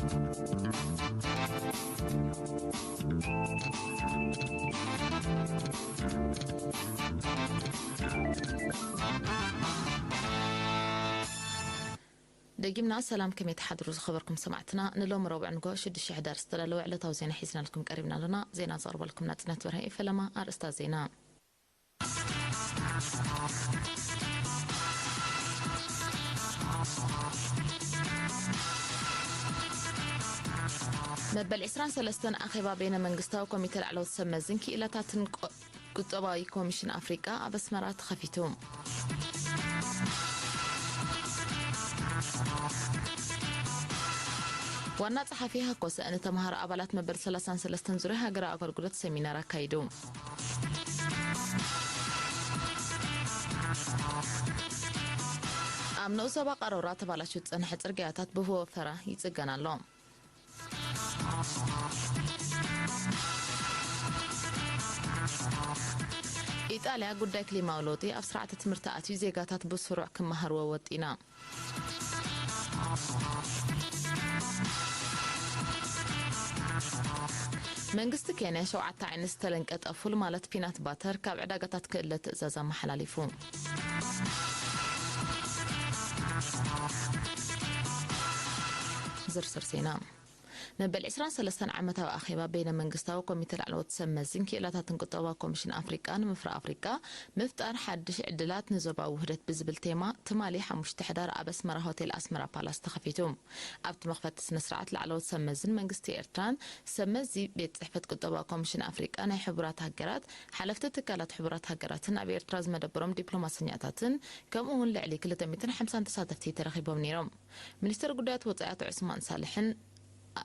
ደጊምና ሰላም፣ ከመይ ትሓድሩ ዝኸበርኩም ሰማዕትና? ንሎሚ ረቡዕ ንግሆ ሽዱሽተ ሕዳር ዝተዳለወ ዕለታዊ ዜና ሒዝናልኩም ቀሪብና ኣለና። ዜና ዘቕርበልኩም ናጽነት በርሀ እየ። ፈለማ ኣርእስታት ዜና። መበል ዕስራን ሰለስተን ኣኼባ በይነ መንግስታዊ ኮሚተ ላዕለዎት ሰብ መዝን ክኢላታትን ቆ-፣ ቁጠባዊ ኮሚሽን ኣፍሪቃ ኣብ ኣስመራ ተኸፊቱ። ዋና ጸሓፊ ሃኮሰ ንተምሃሮ ኣባላት መበል ሰላሳን ሰለስተን ዙርያ ሃገራዊ ኣገልግሎት ሰሚናር ኣካይዱ። ኣብ ንኡስ ዞባ ቀሮራ ተባላሽዩ ዝጸንሐ ጽርግያታት ብወፈራ ይጽገን ኣሎ። ኢጣልያ ጉዳይ ክሊማዊ ለውጢ ኣብ ስርዓተ ትምህርቲ ኣትዩ ዜጋታት ብስሩዕ ክመሃርዎ ወጢና። መንግስቲ ኬንያ ሸውዓተ ዓይነት ዝተለንቀጠ ፉል ማለት ፒናት ባተር ካብ ዕዳጋታት ክእለ ትእዛዝ ኣመሓላሊፉ። ዝርዝር ዜና። መበል ዕስራን ሰለስተን ዓመታዊ ኣኼባ በይነ መንግስታዊ ኮሚተ ላዕለዎት ሰብ መዝን ክኢላታትን ቁጠባዊ ኮሚሽን ኣፍሪቃ ንምፍራ ኣፍሪቃ ምፍጣር ሓድሽ ዕድላት ንዞባዊ ውህደት ብዝብል ቴማ ትማሊ ሓሙሽተ ሕዳር ኣብ ኣስመራ ሆቴል ኣስመራ ፓላስ ተኸፊቱ። ኣብቲ መኽፈቲ ስነ ስርዓት ላዕለዎት ሰብ መዝን መንግስቲ ኤርትራን ሰብ መዚ ቤት ጽሕፈት ቁጠባዊ ኮሚሽን ኣፍሪቃ ናይ ሕቡራት ሃገራት፣ ሓለፍቲ ትካላት ሕቡራት ሃገራትን ኣብ ኤርትራ ዝመደበሮም ዲፕሎማሰኛታትን ከምኡ እውን ልዕሊ ክልተ ሚእትን ሓምሳን ተሳተፍቲ ተረኺቦም ነይሮም። ሚኒስትር ጉዳያት ወጻኢ ኣቶ ዑስማን ሳልሕን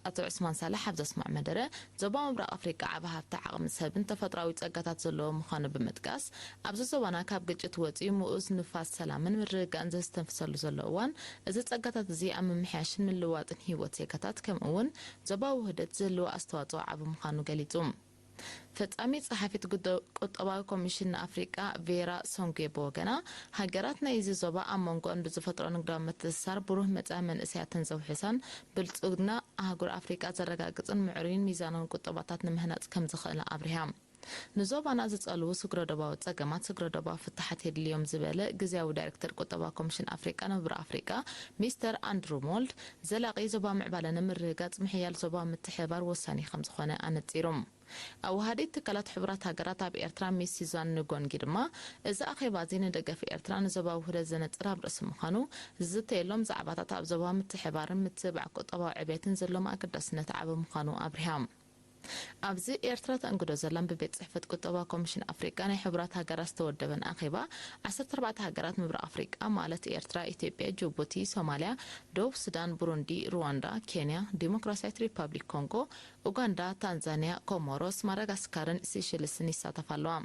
ኣቶ ዑስማን ሳልሕ ኣብ ዘስምዖ መደረ፣ ዞባ ምብራቕ ኣፍሪቃ ዓቢ ሃብቲ ዓቕሚ ሰብን ተፈጥሮኣዊ ጸጋታት ዘለዎ ምዃኑ ብምጥቃስ፣ ኣብዚ ዞባና ካብ ግጭት ወጺኡ ምኡዝ ንፋስ ሰላምን ምርግጋእን ዘስተንፍሰሉ ዘሎ እዋን፣ እዚ ጸጋታት እዚ ኣብ ምምሕያሽን ምልዋጥን ህይወት ዜጋታት ከምኡ እውን ዞባዊ ውህደት ዝህልዎ ኣስተዋጽኦ ዓቢ ምዃኑ ገሊጹ። ፈጻሚት ጸሓፊት ጉዶ-፣ ቁጠባዊ ኮሚሽን ንኣፍሪቃ ቬራ ሶንጌ ብወገና፣ ሃገራት ናይዚ ዞባ ኣብ መንጎኣን ብዝፈጥሮ ንግዳዊ ምትእስሳር ብሩህ መጻኢ መንእሰያተን ዘውሕሳን ብልጽግና ኣህጉር ኣፍሪቃ ዘረጋግጽን ምዕሩይን ሚዛናውን ቁጠባታት ንምህናጽ ከም ዝኽእላ ኣብሪሃ። ንዞባና ዝጸልዉ ስግረ-ዶባዊ ጸገማት ስግረ-ዶባዊ ፍታሓት የድልዮም ዝበለ ግዝያዊ ዳይሬክተር ቁጠባዊ ኮሚሽን ኣፍሪቃ ንብር ኣፍሪቃ ሚስተር ኣንድሩ ሞልድ፣ ዘላቒ ዞባዊ ምዕባለ ንምርግጋጽ ምሕያል ዞባዊ ምትሕብባር ወሳኒ ከም ዝኾነ ኣነጺሩ። ኣወሃዲት ትካላት ሕቡራት ሃገራት ኣብ ኤርትራ ሚስ ሲዛን ንጎንጊ ድማ፣ እዚ ኣኼባ እዚ ንደገፍ ኤርትራ ንዞባዊ ውህደት ዘነጽር ኣብ ርእሲ ምዃኑ፣ ዝዝተየሎም ዛዕባታት ኣብ ዞባዊ ምትሕብባርን ምትብባዕ ቁጠባዊ ዕብየትን ዘለዎም ኣገዳስነት ዓቢ ምዃኑ ኣብሪሃ። ኣብዚ ኤርትራ ተኣንግዶ ዘላን ብቤት ጽሕፈት ቁጠባዊ ኮሚሽን ኣፍሪቃ ናይ ሕቡራት ሃገራት ዝተወደበን ኣኼባ፣ ዓሰርተ ኣርባዕተ ሃገራት ምብራቕ ኣፍሪቃ ማለት ኤርትራ፣ ኢትዮጵያ፣ ጅቡቲ፣ ሶማልያ፣ ደቡብ ሱዳን፣ ቡሩንዲ፣ ሩዋንዳ፣ ኬንያ፣ ዲሞክራሲያዊት ሪፓብሊክ ኮንጎ፣ ኡጋንዳ፣ ታንዛንያ፣ ኮሞሮስ፣ ማዳጋስካርን ሲሸልስን ይሳተፋ ኣለዋ።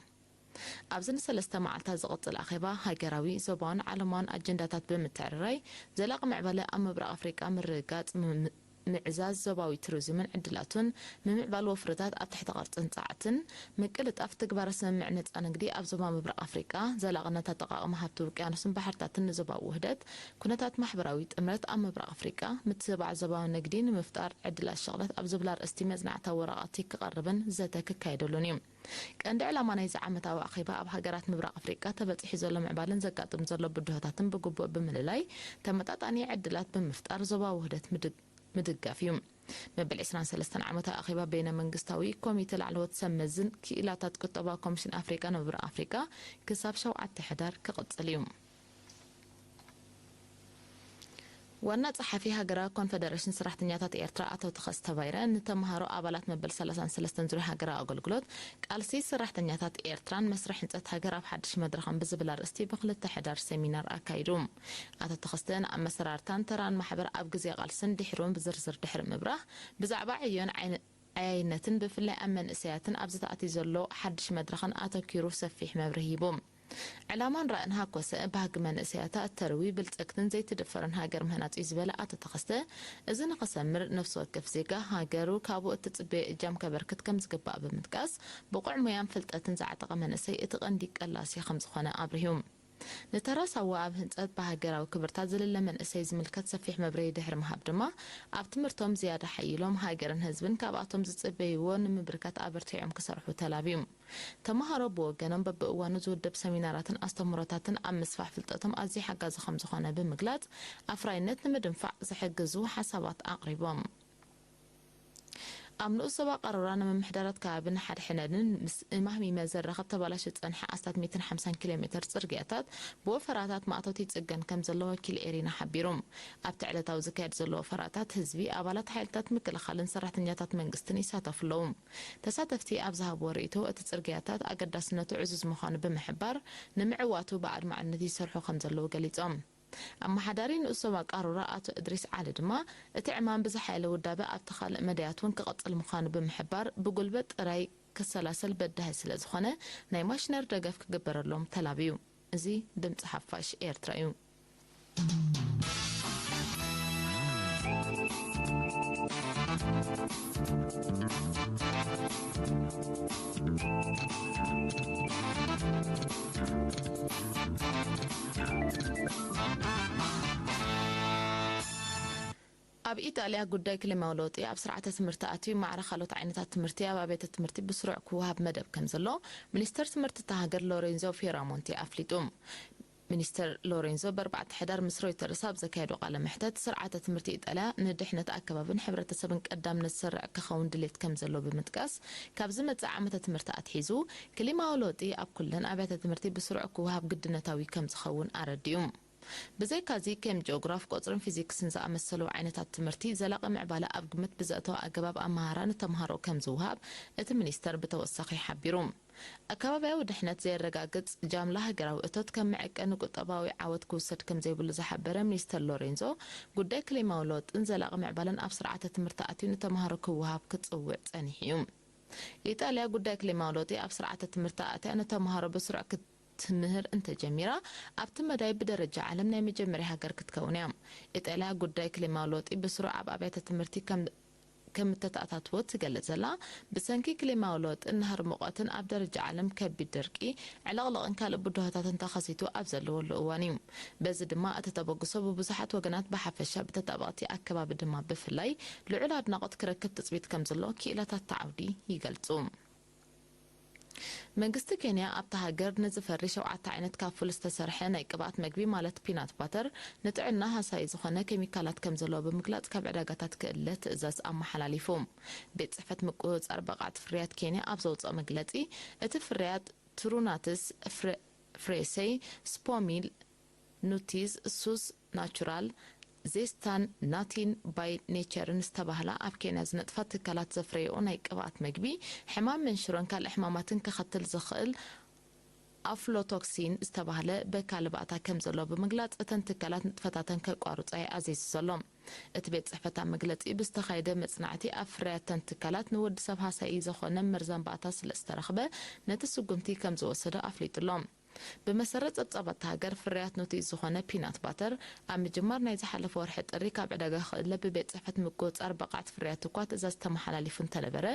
ኣብዚ ንሰለስተ መዓልታት ዝቕጽል ኣኼባ፣ ሃገራዊ፣ ዞባውን ዓለማውን ኣጀንዳታት ብምትዕርራይ፣ ዘላቒ ምዕባለ ኣብ ምብራቕ ኣፍሪቃ ምርግጋጽ፣ ምም-፣ ምዕዛዝ ዞባዊ ቱሪዝምን ዕድላቱን፣ ምምዕባል ወፍርታት ኣብ ትሕቲ ቅርጽን ጸዓትን፣ ምቅልጣፍ ትግባረ ስምምዕ ነጻ ንግዲ ኣብ ዞባ ምብራቕ ኣፍሪቃ፣ ዘላቕነት ኣጠቓቕማ ሃብቲ ውቅያኖስን ባሕርታትን ንዞባዊ ውህደት፣ ኩነታት ማሕበራዊ ጥምረት ኣብ ምብራቕ ኣፍሪቃ፣ ምትብባዕ ዞባዊ ንግዲ ንምፍጣር ዕድላት ሸቕላት ኣብ ዝብል ኣርእስቲ መጽናዕታዊ ወረቓቕቲ ክቐርብን ዘተ ክካየደሉን እዩ። ቀንዲ ዕላማ ናይዚ ዓመታዊ ኣኼባ ኣብ ሃገራት ምብራቕ ኣፍሪቃ ተበጺሑ ዘሎ ምዕባለን ዘጋጥም ዘሎ ብድሆታትን ብግቡእ ብምልላይ ተመጣጣኒ ዕድላት ብምፍጣር ዞባዊ ውህደት ምድግ-፣ ምድጋፍ እዩ። መበል ዕስራን ሰለስተን ዓመታዊ ኣኼባ በይነ መንግስታዊ ኮሚተ ላዕለዎት ሰብ መዝን ክኢላታት ቁጠባዊ ኮሚሽን ኣፍሪቃ ንብር ኣፍሪቃ ክሳብ ሸውዓተ ሕዳር ክቕጽል እዩ። ዋና ጸሓፊ ሃገራዊ ኮንፈደሬሽን ሰራሕተኛታት ኤርትራ ኣቶ ተኸስተ ባይረ፣ ንተምሃሮ ኣባላት መበል ሰላሳን ሰለስተን ዙርያ ሃገራዊ ኣገልግሎት ቃልሲ ሰራሕተኛታት ኤርትራን መስርሕ ህንጸት ሃገር ኣብ ሓድሽ መድረኽን ብዝብል ኣርእስቲ ብክልተ ሕዳር ሰሚናር ኣካይዱ። ኣቶ ተኸስተ ንኣመሰራርታን ተራን ማሕበር ኣብ ግዜ ቃልስን ድሕሩን ብዝርዝር ድሕሪ ምብራህ፣ ብዛዕባ ዕዮን ዓይነ-፣ ዓያይነትን ብፍላይ ኣብ መንእሰያትን ኣብዚ ተኣትዩ ዘሎ ሓድሽ መድረኽን ኣተኪሩ ሰፊሕ መብርሂ ሂቡ። ዕላማን ራእን ሃኮሰ ባህጊ መንእሰያታ እተርዊ ብልጽግትን ዘይትድፈርን ሃገር ምህናጽ እዩ ዝበለ ኣቶ ተኸስተ፣ እዚ ንኸሰምር ነፍሲ ወከፍ ዜጋ ሃገሩ ካብኡ እትጽበዮ እጃም ከበርክት ከም ዝግባእ ብምጥቃስ፣ ብቑዕ ሞያን ፍልጠትን ዝዓጠቐ መንእሰይ እቲ ቀንዲ ቀላሲ ከም ዝኾነ ኣብሪሁ። ንተራ ሳዋ ኣብ ህንጸት ብሃገራዊ ክብርታት ዝልለ መንእሰይ ዝምልከት ሰፊሕ መብርሂ ድሕሪ ምሃብ ድማ፣ ኣብ ትምህርቶም ዝያዳ ሓይሎም ሃገርን ህዝብን ካብኣቶም ዝጽበይዎ ንምብርካት ኣበርቲዖም ክሰርሑ ተላብዩ። ተመሃሮ ብወገኖም በብእዋኑ ዝውደብ ሰሚናራትን ኣስተምህሮታትን ኣብ ምስፋሕ ፍልጠቶም ኣዝዩ ሓጋዚ ከም ዝኾነ ብምግላጽ፣ ኣፍራይነት ንምድንፋዕ ዝሕግዙ ሓሳባት ኣቕሪቦም። ኣብ ንኡስ ዞባ ቃሮራ ንምምሕዳራት ከባብን ሓድሕነንን ምስ እማሚመ ዘራኽብ ተባላሹ ዝጸንሐ ኣስታት ሚእትን ሓምሳን ኪሎ ሜተር ጽርግያታት ብወፈራታት ማእቶት ይጽገን ከም ዘሎ ወኪል ኤሪና ሓቢሩ። ኣብቲ ዕለታዊ ዝካየድ ዘሎ ወፈራታት ህዝቢ፣ ኣባላት ሓይልታት ምክልኻልን ሰራሕተኛታት መንግስትን ይሳተፉ ኣለዉ። ተሳተፍቲ ኣብ ዝሃብዎ ርእይቶ፣ እቲ ጽርግያታት ኣገዳስነቱ ዕዙዝ ምዃኑ ብምሕባር፣ ንምዕዋቱ ብኣድማዕነት ይሰርሑ ከም ዘለዉ ገሊጾም። ኣመሓዳሪ ንኡስ ዞባ ቃሮራ ኣቶ እድሪስ ዓሊ ድማ፣ እቲ ዕማም ብዝሓየለ ውዳበ ኣብቲ ካልእ መዳያት እውን ክቕጽል ምዃኑ ብምሕባር፣ ብጉልበት ጥራይ ክሰላሰል በዳሂ ስለ ዝኾነ፣ ናይ ማሽነር ደገፍ ክግበረሎም ተላብዩ። እዚ ድምጺ ሓፋሽ ኤርትራ እዩ። ኣብ ኢጣልያ ጉዳይ ክሊማዊ ለውጢ ኣብ ስርዓተ ትምህርቲ ኣትዩ፣ ማዕረ ካልኦት ዓይነታት ትምህርቲ ኣብ ኣብያተ ትምህርቲ ብስሩዕ ክወሃብ መደብ ከም ዘሎ ሚኒስተር ትምህርቲ እታ ሃገር ሎሬንዞ ፊዮራሞንቲ ኣፍሊጡ። ሚኒስተር ሎሬንዞ ብኣርባዕተ ሕዳር ምስ ሮይተርስ ኣብ ዘካየዶ ቃለ መሕተት፣ ስርዓተ ትምህርቲ ኢጣልያ ንድሕነት ኣከባብን ሕብረተሰብን ቀዳምነት ዝሰርዕ ክኸውን ድሌት ከም ዘሎ ብምጥቃስ፣ ካብ ዝመጽእ ዓመተ ትምህርቲ ኣትሒዙ ክሊማዊ ለውጢ ኣብ ኩለን ኣብያተ ትምህርቲ ብስሩዕ ክወሃብ ግድነታዊ ከም ዝኸውን ኣረዲኡ። ብዘይካዚ፣ ከም ጂኦግራፍ፣ ቁጽርን ፊዚክስን ዝኣመሰሉ ዓይነታት ትምህርቲ፣ ዘላቒ ምዕባለ ኣብ ግምት ብዘእተወ ኣገባብ ኣመሃህራ ንተምሃሮ ከም ዝወሃብ እቲ ሚኒስተር ብተወሳኺ ሓቢሩ። ኣከባብያዊ ድሕነት ዘየረጋግጽ ጃምላ ሃገራዊ እቶት ከም መዐቀኒ ቁጠባዊ ዓወት ክውሰድ ከም ዘይብሉ ዝሓበረ ሚኒስተር ሎሬንዞ፣ ጉዳይ ክሊማዊ ለውጥን ዘላቒ ምዕባለን ኣብ ስርዓተ ትምህርቲ ኣትዩ ንተምሃሮ ክወሃብ ክጽውዕ ጸኒሑ እዩ። ኢጣልያ ጉዳይ ክሊማዊ ለውጢ ኣብ ስርዓተ ትምህርቲ ኣእትያ ንተምሃሮ ብስሩዕ ክትምህር እንተጀሚራ፣ ኣብቲ መዳይ ብደረጃ ዓለም ናይ መጀመርያ ሃገር ክትከውን እያ። ኢጣልያ ጉዳይ ክሊማዊ ለውጢ ብስሩዕ ኣብ ኣብያተ ትምህርቲ ከም ከም እተተኣታትዎ ትገልጽ ዘላ፣ ብሰንኪ ክሊማዊ ለውጥን ናህሪ ሙቐትን ኣብ ደረጃ ዓለም ከቢድ ደርቂ፣ ዕለቕለቕን ካልእ ብድሆታትን ተኸሲቱ ኣብ ዘለወሉ እዋን እዩ። በዚ ድማ እቲ ተበግሶ ብብዙሓት ወገናት ብሓፈሻ፣ ብተጣበቕቲ ኣከባቢ ድማ ብፍላይ ልዑል ኣድናቖት ክረክብ ትጽቢት ከም ዘሎ ክኢላታት እቲ ዓውዲ ይገልጹ። መንግስቲ ኬንያ ኣብታ ሃገር ንዝፈሪ ሸውዓተ ዓይነት ካብ ፉል ዝተሰርሐ ናይ ቅብኣት መግቢ ማለት ፒናት ባተር ንጥዕና ሃሳዪ ዝኾነ ኬሚካላት ከም ዘለዎ ብምግላጽ ካብ ዕዳጋታት ክእለ ትእዛዝ ኣመሓላሊፉ። ቤት ጽሕፈት ምቁጽጻር ብቕዓት ፍርያት ኬንያ ኣብ ዘውጽኦ መግለጺ፣ እቲ ፍርያት ትሩናትስ ፍሬ-፣ ፍሬሰይ፣ ስፖሚል፣ ኑቲዝ፣ ሱስ ናቹራል፣ ዜስታን ናቲን ባይ ኔቸርን ዝተባህላ ኣብ ኬንያ ዝነጥፋ ትካላት ዘፍረየኦ ናይ ቅብኣት መግቢ ሕማም መንሽሮን ካልእ ሕማማትን ከኸትል ዝኽእል ኣፍሎቶክሲን ዝተባህለ በካሊ ባእታ ከም ዘሎ ብምግላጽ፣ እተን ትካላት ንጥፈታተን ከቋርጻ እዩ ኣዚዙ ዘሎ። እቲ ቤት ጽሕፈት ኣብ መግለጺ ብዝተኻየደ መጽናዕቲ ኣብ ፍርያት እተን ትካላት ንወዲ ሰብ ሃሳዪ ዝኾነ መርዛም ባእታ ስለ ዝተረኽበ ነቲ ስጉምቲ ከም ዝወሰዶ ኣፍሊጡ ኣሎ። ብመሰረት ጸብጻባት እታ ሃገር፣ ፍርያት ኑቲ ዝኾነ ፒናት ባተር ኣብ ምጅማር ናይ ዝሓለፈ ወርሒ ጥሪ ካብ ዕዳጋ ክእለ ብቤት ጽሕፈት ምቁጽጻር ብቕዓት ፍርያት እኳ ትእዛዝ ተመሓላሊፉ እንተነበረ፣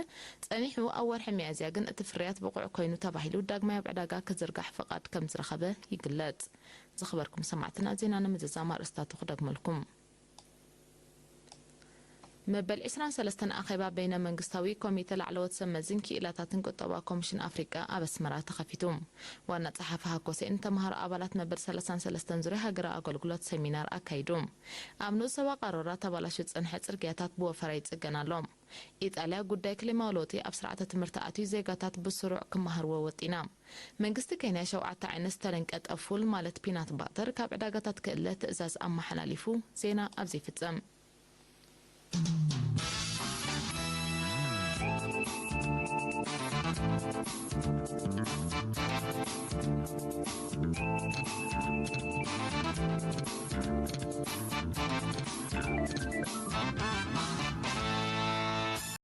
ጸኒሑ ኣብ ወርሒ ሚያዝያ ግን እቲ ፍርያት ብቑዕ ኮይኑ ተባሂሉ ዳግማይ ኣብ ዕዳጋ ክዝርጋሕ ፍቓድ ከም ዝረኸበ ይግለጽ። ዝኸበርኩም ሰማዕትና፣ ዜና ንምዝዛም ኣርእስታቱ ክደግመልኩም። መበል ዕስራን ሰለስተን ኣኼባ በይነ መንግስታዊ ኮሚተ ላዕለዎት ሰብ መዚን ክኢላታትን ቁጠባ ኮሚሽን ኣፍሪቃ ኣብ ኣስመራ ተኸፊቱ። ዋና ጸሓፊ ሃኮሴ ንተምሃሮ ኣባላት መበል ሰላሳን ሰለስተን ዙርያ ሃገራዊ ኣገልግሎት ሰሚናር ኣካይዱ። ኣብ ንኡስ ዞባ ቃሮራ ተባላሹ ዝጸንሐ ጽርግያታት ብወፈራ ይጽገን ኣሎ። ኢጣልያ ጉዳይ ክሊማዊ ለውጢ ኣብ ስርዓተ ትምህርቲ ኣትዩ ዜጋታት ብስሩዕ ክመሃርዎ ወጢና። መንግስቲ ኬንያ ሸውዓተ ዓይነት ዝተለንቀጠ ፉል ማለት ፒናት ባተር ካብ ዕዳጋታት ክእለ ትእዛዝ ኣመሓላሊፉ። ዜና ኣብዚ ይፍጸም።